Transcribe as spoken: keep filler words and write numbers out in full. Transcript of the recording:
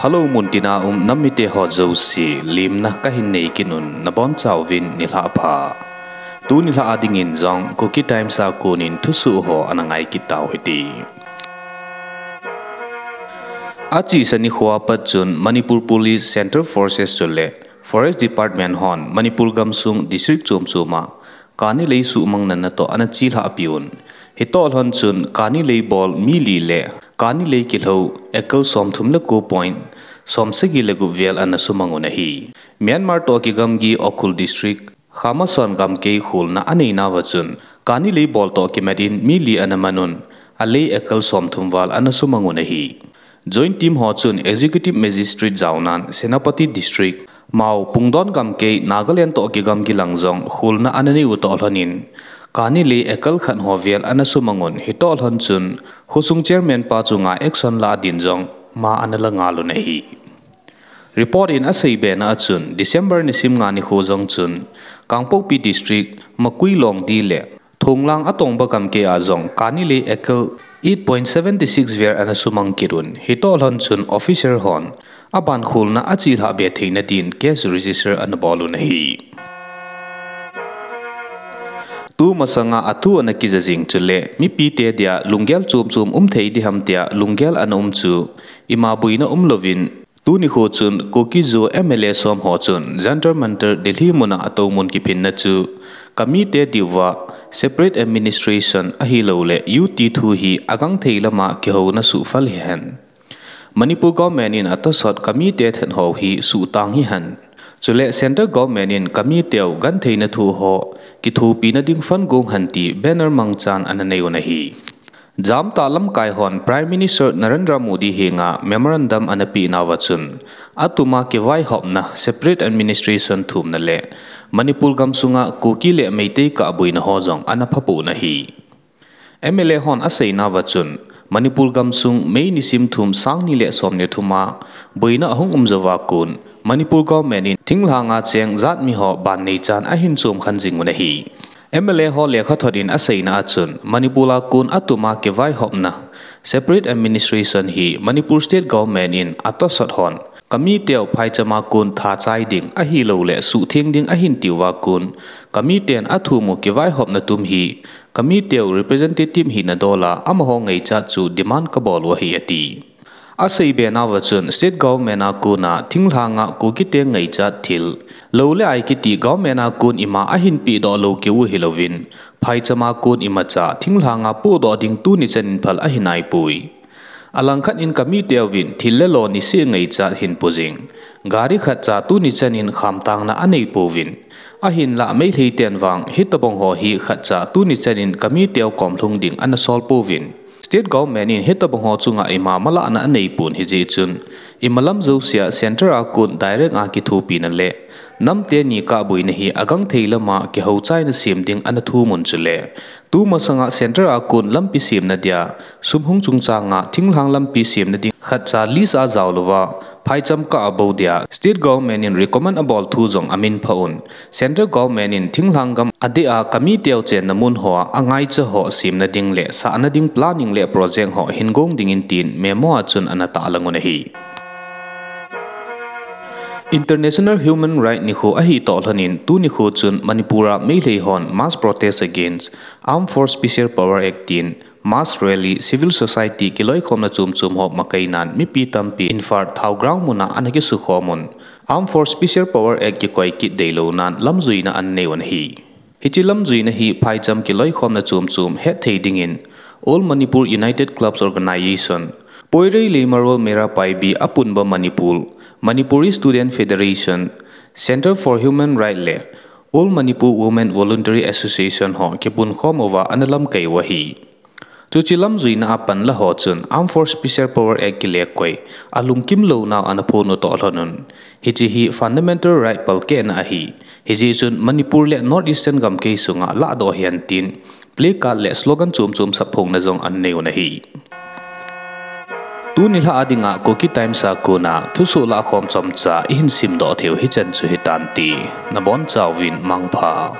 Hello, muntina um nam mite ho jouse, lemna kahin nei kit un, nabonchauvin nilhah pha. Tuni nilhah a dingin jong Kuki Times a konin thusoh ho ana ngai kit tau hite. Achesa nikho a pat chun Manipur Police, Central Forces chule Forest Department hon Manipur gamsung district chom chom a kani lei suhmang nana toh ana chelhah peh un. Hitoh lhon chun kani lei bol mi li le kani lei kilhou ekal somthum le ko point somsagi le gup vel ana sumang un ahi. Myanmar toh kigamgi Ukhrul District, Khamason gamkai kholna anei nauva chun kani lei bol toh kimat in mi li ana man un, alei ekal somthum val ana sumang un ahi. Joint team ho chun Executive Magistrate jaonan Senapati District, Mao, Pungdon gamkai, Nagaland toh kigamgi lang jong kholna ana nei u toh lhon in, kani lei ekal khat ho vel ana sumang un, hitoh lhon chun khosung chairman pa chunga action lah din jong ma ana la ngal un ahi. Report in asei bena a chun, December nisim nga nikho jong chun, Kangpokpi District, Makuilongdi le Thonglang Atongba gamkai a jong kani lei ekal eight point seven six vel ana sumang kit un, hitoh lhon chun officer hon aban kholna achelhah be theina din case register ana bol un ahi. Tumasanga athu ana kija jing chule mipite dia lunggel chom chom um thei diham tia lunggel ana um chu ima boina umlouvin, tuni nikho chun Kuki-Zo M L A som ho chun Jantar Mantar Delhi muna atou mun kiphinna chu kamite diuva separate administration ahilouleh U T thu hi agangthei lama kihouna suhfel hihen. Manipur government in atosot kamite thet ho hi suhtang hihen. Chule Central Government in kamiteu gentheina thu ho kithopina ding fund gong hen ti banner mangchan ana nei un ahi. Jamtah lamkai hon Prime Minister Narendra Modi henga memorandum ana peh nauva chun, atuma kivaihopna separate administration thumna le Manipur gamsunga Kuki le Meitei kahboina ho jong ana phapoh un ahi. M L A hon asei nauva chun, Manipur gamsung May nisim thum sang ni le som ni thum a boina ahung um jouva kon, Manipur government in thinglhanga cheng jat mi ho ban neichan ahin chomkhen jing un ahi. M L A ho lekhathot in aseina a chun, Manipur a kon atuma kivaihopna separate administration hi Manipur state government in atosot hon kamiteu phaichama kon thachai ding ahilouleh suhtheng ding ahin tiuva kon, kamiten athumu kivaihopna tum hi kamiteu representative hina dola amaho ngaichat chu demand kabol u ahi ati. Asei be nauva chun state government a kona thinglhanga Kukite ngaichat thil, lou le ai kiti government a kon ima ahin pehdoh lou keu hilouvin, phaichama kon imacha thinglhanga pohdoh ding tuni chanin phal ahi naipoi. Alangkhat in kamiteuvin thil le lo niseh ngaichat hin po jing, gari khatcha tuni chanin khamtangna anei pouvin, ahinlah Meitei ten vang hitobang ho hi khatcha tuni chanin kamiteu kom lhung ding ana sol pouvin, state government in hitobang ho chunga ima malahna anei pon hijeh chun, imalam jousea centre a kon direct a kithopina le namteni kahboina hi agangthei lama kihouchaina sem ding ana thumun chule, tumasanga centre a kon lampi semna dia sum hung chungchanga thinglhang lampi semna ding khatcha list a jao louva phaicham kah a bou dia state government in recommend abol thu jong amin phah un, centre government in thinglhang gam adeh a kamiteu chenna mun hoa angaicha ho semna ding le sahna ding planning le project ho hin gong dingin tin memo a chun ana tahlang un ahi. International Human Right nikho ahitoh lhonin tunikho chun Manipur a Meitei hon mass protest against Armed Force Special Power Act tin mass rally, civil society kiloikhomna chomchom ho makainan mipi tampi Imphal Thao Ground muna ana kisukhomun, Armed Force Special Power Act kikoi kit deilounan lamjuina ananei un ahi. Hiche lamjuina hi phaicham kiloikhomna chomchom hetthei dingin All Manipur United Clubs Organisation, Poirei Leimarol Meira Paibi Apunba Manipur, Manipuri Student Federation, Centre for Human Right le All Manipur Women Voluntary Association ho kipunkhom uva ana lamkai u ahi. Chuche lamjuina a panla ho chun Armed Force Special Power Act kilekoi alungkim lounau ana phonu toh lhonun, hiche hi fundamental right palkehna ahi. Hijeh chun Manipur le North Eastern gamkai sunga lahdoh hihen tin placard le slogan chomchom sapphongna jong ananei un ahi. Tuni lhah a dinga Kuki Times a kona thusoh lahkhom chomcha ihin simdoh theiu hichan chu hitante. Nabonchauvin mangpha.